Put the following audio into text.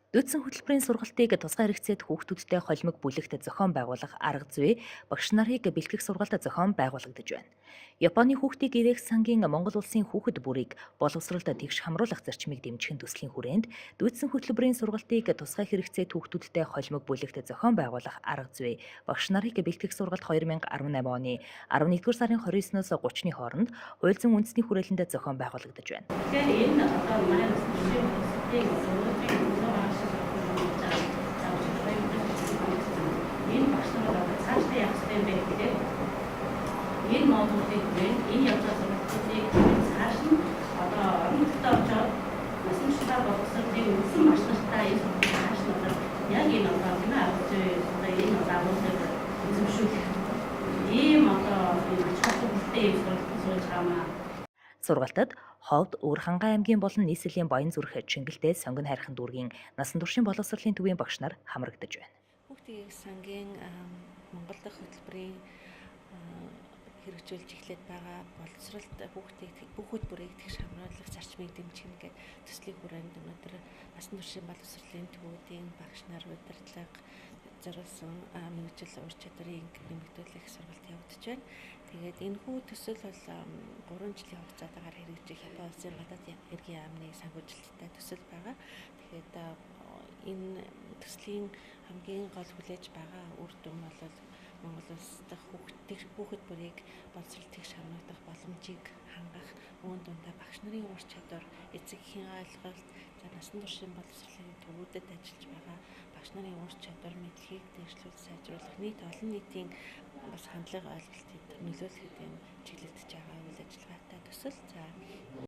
Дүйцсэн хөтөлбөрийн сургалтыг тусгай хэрэгцээд хүүхдүүдтэй холимог бүлэгт зохион байгуулах арга зүй багш нарыг бэлтгэх сургалт зохион байгуулагдаж байна. Японы хүүхдийг ивээх сангийн Монгол улсын хүүхэд бүрийг боловсролд тэгш хамруулах зарчмыг дэмжих төслийн хүрээнд дүйцсэн хөтөлбөрийн сургалтыг тусгай хэрэгцээд хүүхдүүдтэй холимог бүлэгт зохион байгуулах арга зүй багш нарыг бэлтгэх сургалт 2018 оны 11-р сарын 29-ноос 30-ны хооронд хууль зүйн үндэсний хүрээлэнд зохион байгуулагдаж байна. Тэгэхээр энэ одоо манай төслийн сургалтыг энэ багш нар одоо цаашдаа явах хэрэгтэй юм бэ гэхээр энэ модулыг хүрээнд энэ явж байгаа сургалтуудыг цааш нь одоо орон нутгад очоод насан туршдаа боловсролын үндсэн багш нартай энэ сургалт цааш нь одоо яг энэ одоо тийм арга зүй одоо энэ одоо агуулгыг эзэмшүүлэх ийм одоо энэ ач холбогдолтой ийм сургалт сууж байгаа маа. Сургалтад Ховд, Өвөр-Хангай аймгийн болон нийслэлийн Баянзүрх, Чингэлтэй, Сонгон хайрхан дүүргийн насан туршийн боловсролын төвийн багш нар хамрагдаж байна. Хүүхдийн сангийн Монгол дахь хөтөлбөрийн хэрэгжүүлж эхлээд байгаа боловсролд хүүхдийг хүүхэд бүрийг тэгш хамруулах зарчмыг дэмжих гэдэг төслийн хүрээнд өнөөдөр насан туршийн боловсролын төвүүдийн багш нар удирдлага зориулсан мэргэжил ур чадварыг нэмэгдүүлэх сургалт явагдаж байна. Тэгээд энэхүү төсөл бол 3 жилийн хугацаатаагаар хэрэгжих Япон улсын гадаад эргийн яамны санхүүжилттэй төсөл байгаа. Тэгээд энэ төслийн хамгийн гол хүлээж байгаа үр дүн бол Монгол улс дахь хүүхэд бүрийг боловсрол тэгш хамруулах боломжийг хангах, үүн дундаа багш нарын ур чадвар, эцэг эхийн ойлголт, за насан туршийн боловсролын төвүүдэд ажиллаж байгаа багш нарын ур чадвар, мэдлэгийг дэвшлүүл сайжруулах, нийт олон нийтийн бас хандлага ойлголтыг нөлөөлөхөд юм чиглэгдэж байгаа үйл ажиллагаатай төсөл. За.